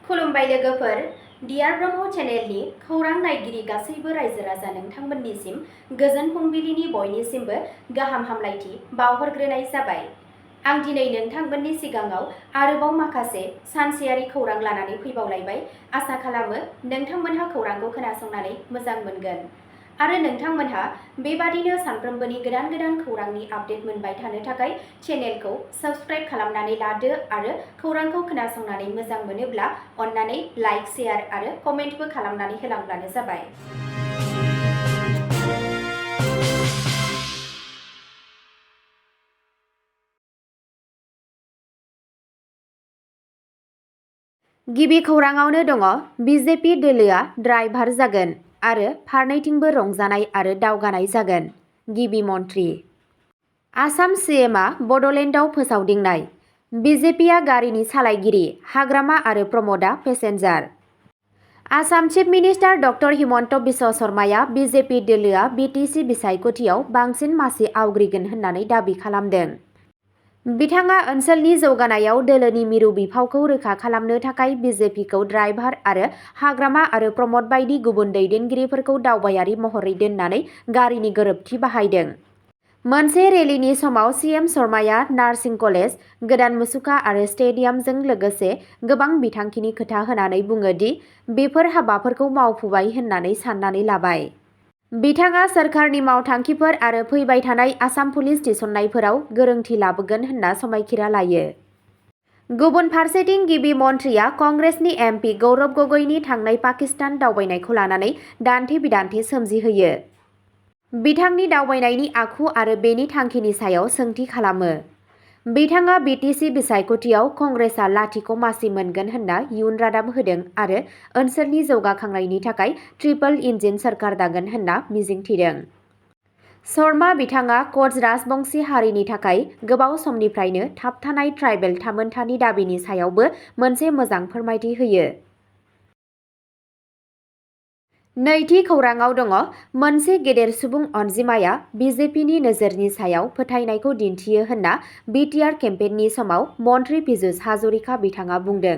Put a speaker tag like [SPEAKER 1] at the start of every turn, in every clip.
[SPEAKER 1] खुलुमबाय लोगोफोर, डियार ब्रह्म चेनेलनि खौरां नायगिरि गासैबो रायजो राजा नोंथांमोननिसिम गोजोन फुंबिलिनि बयनिसिमबो गाहाम हामलायथि बावहरग्रोनाय जाबाय। आं दिनै नोंथांमोननि सिगाङाव आरोबाव माखासे सानसेयारि खौरां लानानै फैबावलायबाय। आसा खालामो नोंथांमोनहा खौरांखौ खोनासंनानै मोजां मोनगोन आरो नोंथांमोनहा बेबादिनो सानफ्रोमबोनि गोदान गोदान खौरांनि आपडेट मोनबाय थानो थाखाय चेनेलखौ साबस्क्राइब खालामनानै लादो आरो खौरांखौ खोनासंनानै मोजां मोनोब्ला अन्नानै लाइक, शेयार आरो कमेन्टबो खालामनानै होलांब्लानो जाबाय। गिबि खौराङावनो दङ बिजेपि दोलोआ ड्राइभार जागोन आरो फारनैथिंबो रंजानाय आरो दावगानाय जागोन। गिबि मन्थ्रि आसाम सिएमआ बड'लेण्डआव फोसावदिंनाय बिजेपिआ गारिनि सालायगिरि, हाग्रामा आरो प्रमदआ passenger. Assam chief minister doctor Himanta Biswa शर्माया बिजेपि दोलोआ बिटिसि बिसायख'थियाव बांसिन मासि आवग्रिगोन होननानै दाबि खालामदों। बिथाङा ओनसोलनि जौगानायाव दोलोनि मिरु बिफावखौ रोखा खालामनो थाखाय बिजेपिखौ ड्राइभार आरो हाग्रामा आरो प्रमद बायदि गुबुन दैदेनगिरिफोरखौ दावबायारि महरै दोननानै गारिनि गोरोबथि बाहायदों। मोनसे रेलिनि समाव सीएम शर्माया नार्सिं कलेज, गोदान मुसुखा आरो स्टेडियामजों लोगोसे गोबां बिथांखिनि खोथा होनानै बुङो दि बेफोर हाबाफोरखौ मावफुबाय होननानै साननानै लाबाय। बिथाङा सोरखारनि मावथांखिफोर आरो फैबाय थानाय आसाम पुलिस थिसननायफोराव गोरोंथि लाबोगोन होनना समायखिरा लायो। गुबुन फारसेथिं गिबि मन्थ्रिया कंग्रेसनि एमपि गौरब गगৈनि थांनाय पाकिस्तान दावबायनायखौ लानानै दान्थे-बिदान्थे सोमजिहोयो। बिथांनि दावबायनायनि आखु आरो बेनि थांखिनि सायाव सोंथि खालामो। बिथाङा बिटिसि बिसायख'थियाव कंग्रेसआ लाथिख' मासि मोनगोन होनना इयुन रादाब होदों आरो ओनसोलनि जौगाखांनायनि थाखाय ट्रिपल इन्जिन सोरखार दागोन होनना मिजिंथिदों। शर्मा बिथाङा कच राजबंशी हारिनि थाखाय गोबाव समनिफ्रायनो थाबथानाय ट्राइबेल थामोनथानि दाबिनि सायावबो मोनसे मोजां फोरमायथि होयो। नैथि खौराङाव दङ मोनसे गेदेर सुबुं अनजिमाया बिजेपिनि नोजोरनि सायाव फोथायनायखौ दिन्थियो होनना बिटिआर केम्पेइननि समाव मन्थ्रि पीयूष हाजरिका बिथाङा बुंदों।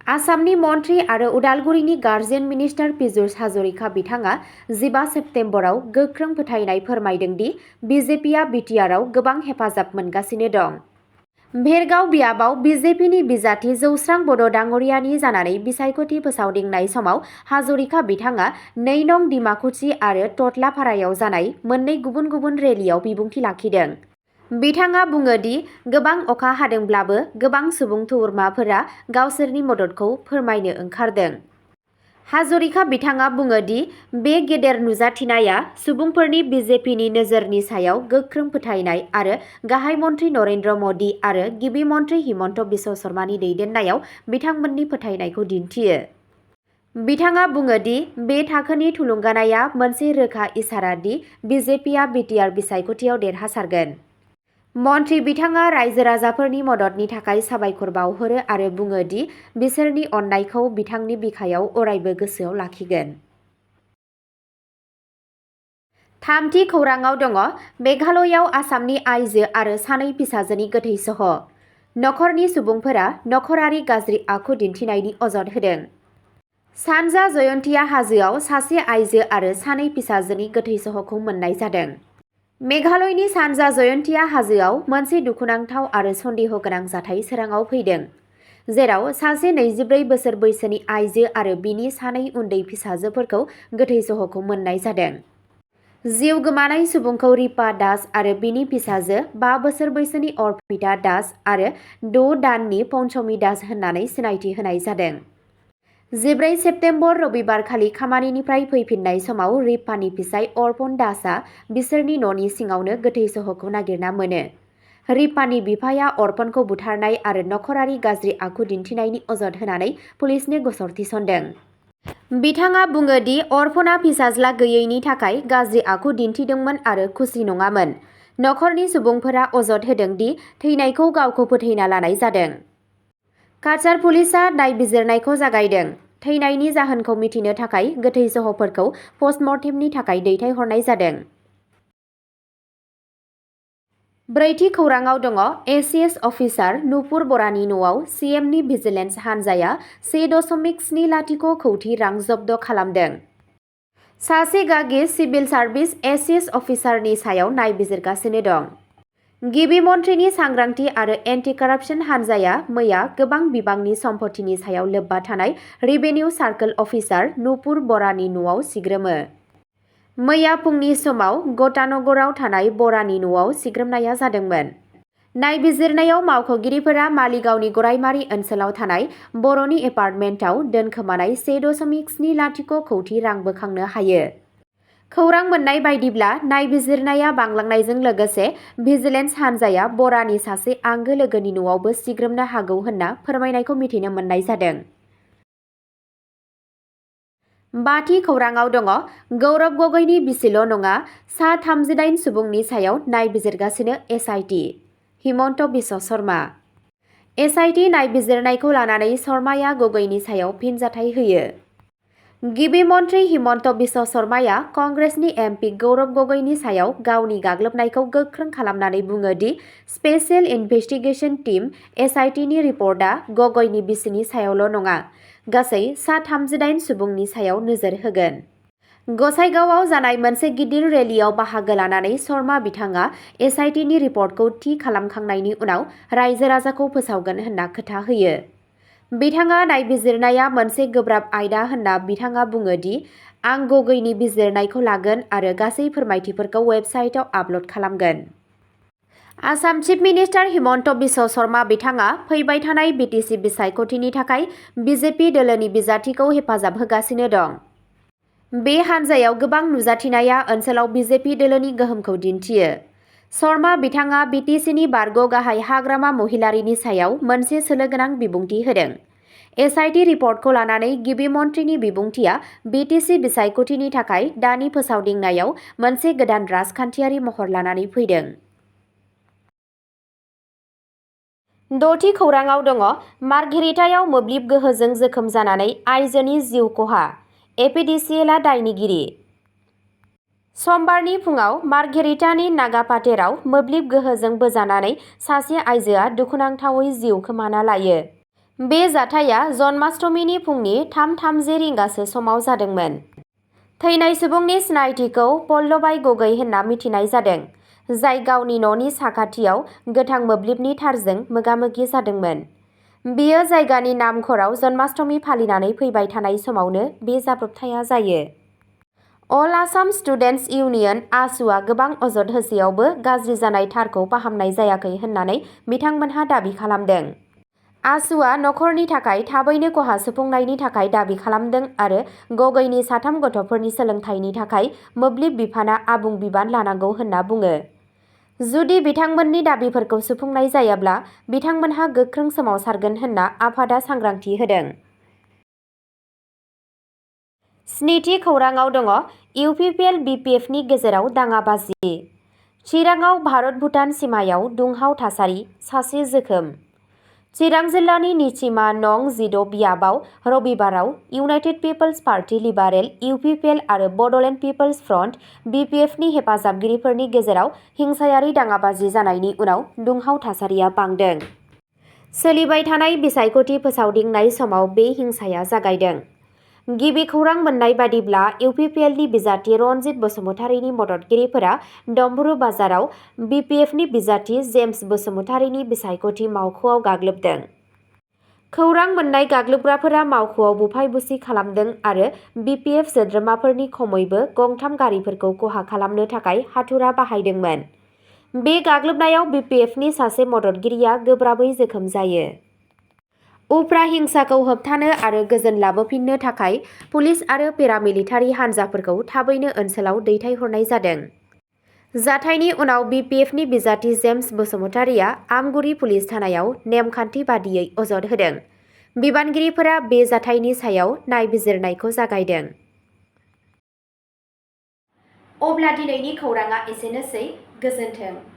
[SPEAKER 1] आसामनि मन्थ्रि आरो उदालगुरिनि गार्जेन मिनिस्टार पीयूष हाजरिका बिथाङा 15 सेप्तेम्बराव गोख्रों फोथायनाय फोरमायदों दि बिजेपिआ बिटिआरआव गोबां हेफाजाब मोनगासिनो दं। भेरगाव बियाबाव बिजेपिनि बिजाथि जौस्रां बड' डांगरियानि जानानै बिसायख'थि फोसावदिंनाय समाव हाजरिका बिथाङा 2 नं डिमाकुसि आरो टटलापारायाव जानाय मोननै गुबुन गुबुन रेलियाव बिबुंथि लाखिदों। बिथाङा बुङो दि गोबां अखा हादोंब्लाबो गोबां सुबुं थुबुरमाफोरा गावसोरनि मददखौ फोरमायनो ओंखारदों। हाजरिका बिथाङा बुङो दि बे गेदेर नुजाथिनाया सुबुंफोरनि बिजेपिनि नोजोरनि सायाव गोख्रों फोथायनाय आरो गाहाय मन्थ्रि नरेन्द्र मदि आरो गिबि मन्थ्रि हिमन्त बिश्व शर्मानि दैदेननायाव बिथांमोननि फोथायनायखौ दिन्थियो। बिथाङा बुङो दि बे थाखोनि थुलुंगानायआ मोनसे रोखा इसारा दि बिजेपिआ बिटिआर बिसायख'थियाव देरहासारगोन। मन्थ्रि बिथाङा रायजो राजाफोरनि मददनि थाखाय साबायखर बावहरो आरो बुङो दि बिसोरनि अननायखौ बिथांनि बिखायाव अरायबो गोसोआव लाखिगोन। थामथि खौराङाव दङ मेघालयआव आसामनि आइजो आरो सानै फिसाजोनि गोथै सह'। नखरनि सुबुंफोरा नखरारि गाज्रि आखु दिन्थिनायनि अजद होदों। सानजा जयन्तिया हाजोआव सासे आइजो आरो सानै फिसाजोनि गोथै सह'खौ मोननाय जादों। मेघालयनि सानजा जयन्तिया हाजोआव मोनसे दुखुनांथाव आरो सन्देह गोनां जाथाय सोराङाव फैदों, जेराव सासे 24 बोसोर बैसोनि आइजो आरो बिनि सानै उन्दै फिसाजोफोरखौ गोथै सह'खौ मोननाय जादों। जिउ गोमानाय सुबुंखौ रिपा दास आरो बिनि फिसाजो 5 बोसोर बैसोनि अर्पिता दास आरो 6 दाननि पन्चमी दास होननानै सिनायथि होनाय जादों। 14 सेप्तेम्बर रबिबारखालि खामानिनिफ्राय फैफिननाय समाव रिपानि फिसाय अर्पण दासआ बिसोरनि न'नि सिङावनो गोथै सह'खौ नागिरना मोनो। रिपानि बिफाया अर्पणखौ बुथारनाय आरो नखरारि गाज्रि आखु दिन्थिनायनि अजद होनानै पुलिसनो गसर थिसनदों। बिथाङा बुङो दि अर्पणा फिसाज्ला गैयैनि थाखाय गाज्रि आखु दिन्थिदोंमोन आरो खुसि नङामोन। नखरनि सुबुंफोरा अजद होदों दि थैनायखौ गावखौ फोथैना लानाय जादों। काछार पुलिसआ नायबिजिरनायखौ जागायदों। थैनायनि जाहोनखौ मिथिनो थाखाय गोथै सह'फोरखौ पस्टमर्टेमनि थाखाय दैथायहरनाय जादों। ब्रैथि खौराङाव दङ एसिएस अफिसार नुपुर बरानि न'आव सिएमनि भिजिलेन्स हान्जाया 1.70 कौटि रां जब्द खालामदों। सासे गागि सिभिल सार्भिस एसिएस अफिसारनि सायाव नायबिजिरगासिनो दं। गिबि मन्थ्रिनि सांग्रांथि आरो एन्टि कारापसन हान्जाया मैया गोबां बिबांनि सम्पथिनि सायाव लोब्बा थानाय रेभिनिउ सार्कल अफिसार नुपुर बरानि न'आव सिग्रोमो। मैया फुंनि समाव गटानगराव थानाय बरानि न'आव सिग्रोमनाया जादोंमोन। नायबिजिरनायाव मावख'गिरिफोरा मालिगावनि गरायमारि ओनसोलाव थानाय बर'नि एपार्टमेन्टआव दोनखोमानाय 1.70 कौटि रां बोखांनो हायो। खौरां मोन्नाय बायदिब्ला नायबिजिरनाया बांलांनायजों लोगोसे भिजिलेन्स हान्जाया बरानि सासे आंगो लोगोनि न'आवबो सिग्रोमनो हागौ होनना फोरमायनायखौ मिथिनो मोननाय जादों। बाथि खौराङाव दङ गौरब गगैनि बिसिल' नङा सा 38 सुबुंनि सायाव नायबिजिरगासिनो एसआइटि। हिमन्त बिश्व शर्मा। एसआइटि नायबिजिरनायखौ लानानै शर्माया गगैनि सायाव फिनजाथाय होयो। गिबि मन्थ्रि हिमन्त बिश्व शर्माया कंग्रेसनि एमपि गौरब गगैनि सायाव गावनि गाग्लोबनायखौ गोख्रों खालामनानै बुङो दि स्पेशेल इनभेस्टिगेशन टीम एसआइटिनि रिपर्टआ गगैनि बिसिनि सायावल' नङा, गासै सा 38 सुबुंनि सायाव नोजोर होगोन। गसाइगावआव जानाय मोनसे गिदिर रेलियाव बाहागो लानानै शर्मा बिथाङा एसआइटिनि रिपर्टखौ थि खालामखांनायनि उनाव रायजो राजाखौ फोसावगोन होनना खोथा होयो। बिथाङा नायबिजिरनाया मोनसे गोब्राब आयदा होनना बिथाङा बुङो दि आं गगैनि बिजिरनायखौ लागोन आरो गासै फोरमायथिफोरखौ वेबसाइटआव आपल'ड खालामगोन। आसाम चिफ मिनिस्टार हिमन्त बिश्व शर्मा बिथाङा फैबाय थानाय बिटिसि बिसायख'थिनि थाखाय बिजेपि दोलोनि बिजाथिखौ हेफाजाब होगासिनो दं। बे हान्जायाव गोबां नुजाथिनाया ओनसोलाव बिजेपि दोलोनि गोहोमखौ दिन्थियो। शर्मा बिथाङा बिटिसिनि बारग' गाहाय हाग्रामा महिलारीनि सायाव मोनसे सोलोगोनां बिबुंथि होदों। एसआइटि रिपर्टखौ लानानै गिबि मन्थ्रिनि बिबुंथिया बिटिसि बिसायख'थिनि थाखाय दानि फोसावदिंनायाव मोनसे गोदान राजखान्थियारि महर लानानै फैदों। द'थि खौराङाव दङ मार्घेरिटायाव मोब्लिब गोहोजों जोखोम जानानै आइजोनि जिउ खहा, एपिडिसिएलआ दायनिगिरि। समबारनि फुङाव मार्घेरिटानि नागापाटेराव मोब्लिब गोहोजों बोजानानै सासे आइजोआ दुखुनांथावै जिउ खोमाना लायो। बे जाथाया जन्माष्टमीनि फुंनि 3:30 रिंगासो समाव जादोंमोन। थैनाय सुबुंनि सिनायथिखौ पल्लबाई गगै होनना मिथिनाय जादों, जाय गावनि न'नि साखाथियाव गोथां मोब्लिबनि थारजों मोगा-मोगि जादोंमोन। बियो जायगानि नामखराव जन्माष्टमी फालिनानै फैबाय थानाय समावनो बे जाब्रबथाया जायो। अल आसाम स्टुडेन्टस इउनियन आसुआ गोबां अजद होसेयावबो गाज्रि जानाय थारखौ फाहामनाय जायाखै होननानै बिथांमोनहा दाबि खालामदों। आसुआ नखरनि थाखाय थाबैनो खहा सुफुंनायनि थाखाय दाबि खालामदों आरो गगैनि 3 गथ'फोरनि सोलोंथायनि थाखाय मोब्लिब बिफानआ आबुं बिबान लानांगौ होनना बुङो। जुदि बिथांमोननि दाबिफोरखौ सुफुंनाय जायाब्ला बिथांमोनहा गोख्रों सोमावसारगोन होनना आफादआ सांग्रांथि होदों। स्निथि खौराङाव दङ इउपिपिएल बिपिएफनि गेजेराव दाङाबाजि। चिराङाव भारत-भुटान सिमायाव दुंहाव थासारि, सासे जोखोम। चिरां जिल्लानि निचिमा नं 16 बियाबाव रबिबाराव united people's party liberal UPPL आरो बड'लेण्ड पिपल्स फ्रन्ट बिपिएफनि हेफाजाबगिरिफोरनि गेजेराव हिंसायारि दाङाबाजि जानायनि उनाव दुंहाव थासारिया बांदों। सोलिबाय थानाय बिसायख'थि फोसावदिंनाय समाव बे हिंसाया जागायदों। गिबि खौरां मोन्नाय बादिब्ला इउपिपिएलनि बिजाथि रनजित बसुमतारीनि मददगिरिफोरा डम्बरू बाजाराव बिपिएफनि बिजाथि जेम्स बसुमतारीनि बिसायख'थि मावख'आव गाग्लोबदों। खौरां मोन्नाय गाग्लोबग्राफोरा मावख'आव बुफाय-बुसि खालामदों आरो बिपिएफ सोद्रोमाफोरनि खमैबो गंथाम गारिफोरखौ खहा खालामनो थाखाय हाथुरा बाहायदोंमोन। बे गाग्लोबनायाव बिपिएफनि सासे मददगिरिया गोब्राबै जोखोम जायो। उफ्रा हिंसाखौ होबथानो आरो गोजोन लाबोफिननो थाखाय पुलिस आरो पेरामिलिटारि हान्जाफोरखौ थाबैनो ओनसोलाव दैथायहरनाय जादों। जाथायनि उनाव बिपिएफनि बिजाथि जेम्स बसुमतारीया आमगुरि पुलिस थानायाव नेमखान्थि बादियै अजद होदों। बिबानगिरिफोरा बे जाथायनि सायाव नायबिजिरनायखौ जागायदों। अब्ला दिनैनि खौराङा एसेनोसै। गोजोन्थों।